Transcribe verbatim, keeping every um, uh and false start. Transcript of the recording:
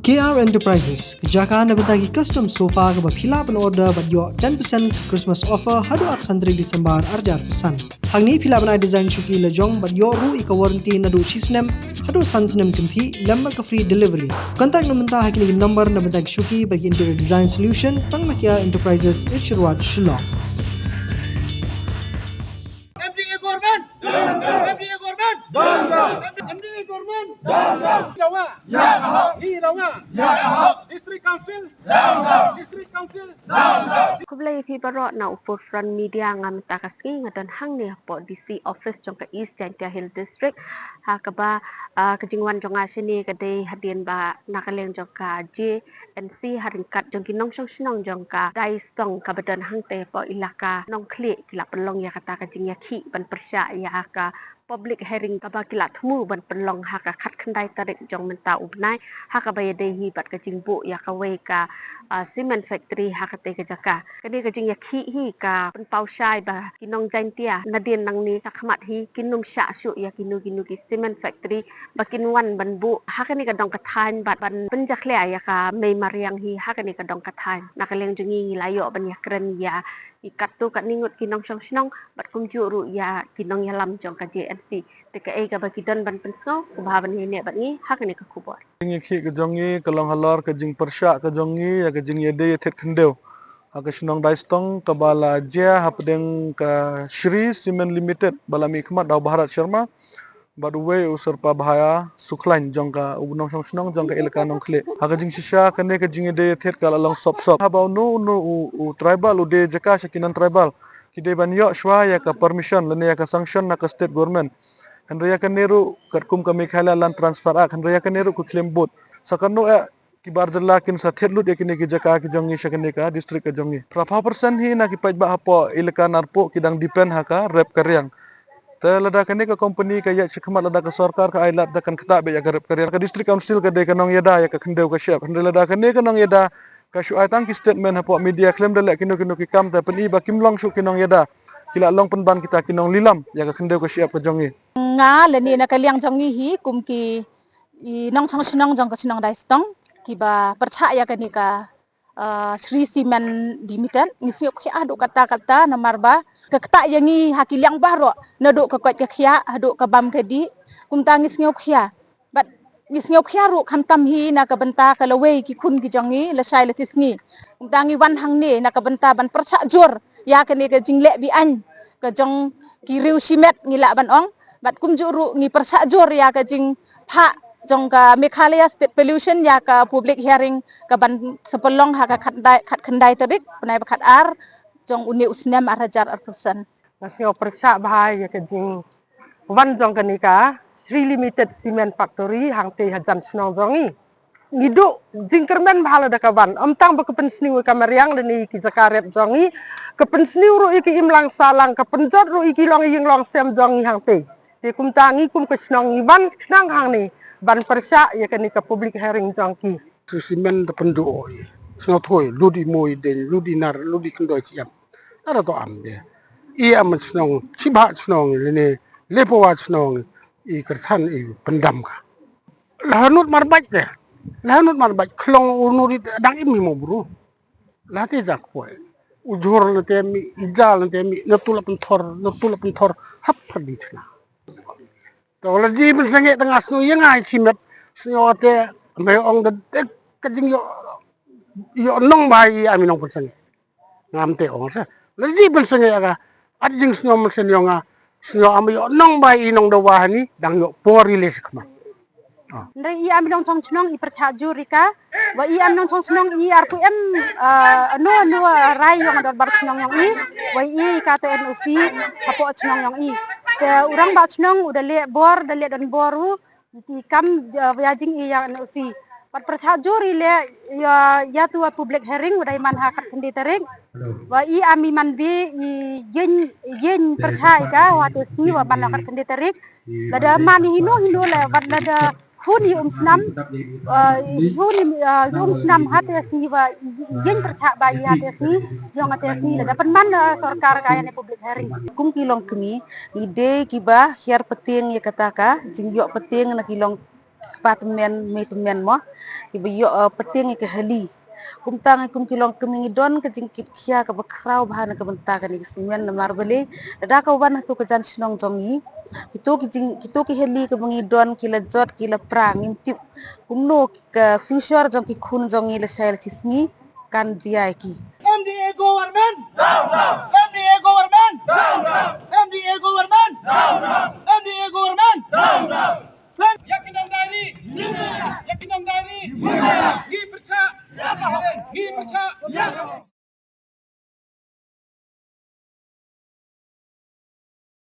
K R Enterprises, ka jaka na bynta ki custom sofa kaba phi lah ban order bad ïoh ten percent Christmas offer haduh arphew san tarik December arhajar arphew san. Hangne phi lah ban ai design shuki la jong bad ïoh ruh ïa ka warranty naduh shi snem haduh san snem kynthih lem bad ka free delivery. Contact na mynta ha kine ki number na bynta ki shuki bad ki interior design solution tang na K R Enterprises, H R Road, Shillong. M D A government. M D A government. M D A government. Hi Rawa. Hi Rawa. District Council. District Council. Khublei ïa phi baroh na u Front Media. Nga mynta ka sngi nga don hangne hapoh D C office jong ka East Jaintia Hills District. Ha kaba, ah, ka jingwan jong nga shane ka dei hadien ba na ka liang jong ka J N C ha ryngkat jong ki nongshong shnong jong ka Daistong kaba don hangtei hapoh ilaka Nongkhlieh ki la pynlong ïa kata ka jingïakhih ban pyrshah ïa ka public hearing kaba ki la thmu ban pynlong ha ka khatkhyndai tarik jong mynta u bnai, ha kaba ïadei hi bad ka jingbuh ïa kawei ka, ah, cement factory ha katei ka jaka. Kane ka jingïakhih hi ka pynpaw shai ba ki nong Jaintia nadien nangne shakhmat hi kin ym shah shuh ïa kino kino ki cement factory ba kin wan ban buh ha kane ka dong ka thaiñ bad ban pynjakhlia ïa ka mei mariang hi ha kane ka dong ka thaiñ. Na ka liang jong ngi ngi la ïoh ban ïakren ïa ki katto katne ngut ki nongshong shnong bad kumjuh ruh ïa ki nongïalam jong ka J N C. Te kaei kaba ki don ban pynsngew, kaba ha ban ïaineh bad ngi ha kane ka khubor. Ka jingïakhih ka jong ngi ka long halor ka jingpyrshah ka jong ngi ïa ka jingïadei ïathied khyndew ha ka shnong Daistong kaba la jia hapdeng ka Shree Cement Limited ba la mihkhmat da u Bharat Sharma bad uwei u Sirpa Bhaiya Sukhlaiñ jong ka, u nongshong shnong jong ka ilaka Nongkhlieh. Ha ka jingshisha kane ka jingïadei ïathied ka la long sop sop. Haba uno uno u, u tribal u die jaka sha ki non tribal, ki dei ban ïoh shuwa ïa ka permission lane ïa ka sanction na ka state government. Hynrei ïa kane ruh katkum ka Meghalaya Land Transfer Act, hynrei ïa kane ruh ka khlem bud. Sa kano eh ki bar jylla kin sa thied lut ïa kine ki jaka ki jong ngi sha kane ka district ka jong ngi. Phraphew percent hi na ki paidbah hapoh ilaka Narpuh ki dang depend ha ka rep ka riang. Te lada kane ka company ka ïaid shakhmat, lada ka sorkar ka ai lad, te kan ktah beit ïa ka rep ka riang. Ka district council ka dei ka nongïada ïa ka khyndew ka shyiap. Hynrei lada kane ka nongïada ka shu ai tang ki statement hapoh media, khlem da leh kino kino ki kam, te pyni ba kim long shuh ki nongïada, ki la long pynban kita ki nonglilam ïa ka khyndew ka shyiap ka jong ngi. Nga lane na ka liang jong ngi hi kum ki i nongshong shnong jong ka shnong Daistong kiba pyrshah ïa kane ka, ah, Shree Cement Limited, ngi sngew khia haduh katta katta namar ba ka ktah ïa ngi ha ki liang baroh, naduh ka koit ka khiah haduh ka bam ka dih. Kumta ngi sngew khia. Bad ngi sngew khia ruh khamtam hi na ka bynta ka lawei ki khun ki jong ngi lashai lashisngi. Kumta ngi wan hangne na ka bynta ban pyrshah jur ïa kane ka jingleh be-aiñ ka jong ki riew shimet ngi lah ban ong. Bad kumjuh ruh ngi pyrshah jur ïa ka jingphah jong ka Meghalaya State Pollution ïa ka public hearing kaban sa pynlong ha ka khatkhyndai, khatkhyndai tarik bnai ba khatar jong une u snem arhajar arphew san. Nga sngew pyrshah bha ïa ka jingwan jong kane ka Shree Limited Cement Factory hangtei hajan shnong jong ngi. Ngi duh jingkyrmen bha lada ka wan. Ym tang ba ka pynsniew ïa ka mariang lane ki jaka rep jong ngi, ka pynsniew ruh ïa ki imlang sahlang, ka pynjot ruh ïa ki longïing longsem jong ngi hangtei. Te kumta ngi kum ka shnong ngi wan khnang hangne ban pyrshah ïa kane ka public hearing jong ki. Shree Cement da pynduh ïa, sngewthuh lut i mui deng, lut i nar, lut i kyndoi shyiap. Nara to am de. I am shnong, shibha shnong, lane, lepowa shnong, i kyrthan, i pyndam ka. Lahnut marbait de. Lahnut marbait, khlong u nuri dang im i mo bru. Lahte jak poi. U jhur late mi, i jal late mi, natu la pynthor, natu la pynthor, hap phar di chna. To la ji pynsangeh tang a sngew ïa nga i chimet, sngew ate, me ong da, da, ka jing ïoh, ïoh nong ba i am i nong pynsangeh. Ngam te ong sa. La ji pynsangeh ïa ka. At jingsngew mynsiem ïa nga. Sngew am ïoh nong ba i nong dawa hani dang ïoh por i le shi khmat. Ah. Hynrei i am i nongshong shnong i pyrshah jur ïa ka. Wa i am nongshong shnong i arpu em, ah, ano ano rai ïong dorbar shnong ïong i. Wa i ka te N O C hapoh shnong ïong i. Te u rangbah shnong u da leh bor, da leh don bor u. Ïa ki kam, eh, ïa jingïa N O C. Bad pyrshah jur i leh ïa, ïa tu public hearing u dei man ha khatkhyndai tarik. Wa i am i man beit i ïeng, ïeng pyrshah ïa ka ha te sngi wa man ha khatkhyndai tarik. Lada man i hino hino leh bad lada hun i um snam, eh, hun i, eh, i um snam ha te sngi wa i ïeng pyrshah ba i ha te sngi, ïong ha te sngi lada pynman, eh, sorkar ka ïa ne public hearing. Kum ki longkmie, ngi dei kiba hiar pyrthei ïa kata ka jingïoh pyrthei na ki long Kpa tymmen, mei tymmen mo, kiba ïoh, eh, pateng ïa ka hali. Kumta ngi kum ki longkmie ngi don ka jingkitkhia kaba khraw bha na ka bynta kane ka simen, namar balei, lada ka wan ha tu ka jan shnong jong ngi, kito ki jing, kito ki hali kaba ngi don ki la jot, ki la pra, ngim tip kumno ka future jong ki khun jong ngi lashai la shisngi kan jia ïa ki. M D A government! Down, down! M D A government! Down, down! M D A government! Down, down! M D A government! Down, down! Ïa ki nongdai ri!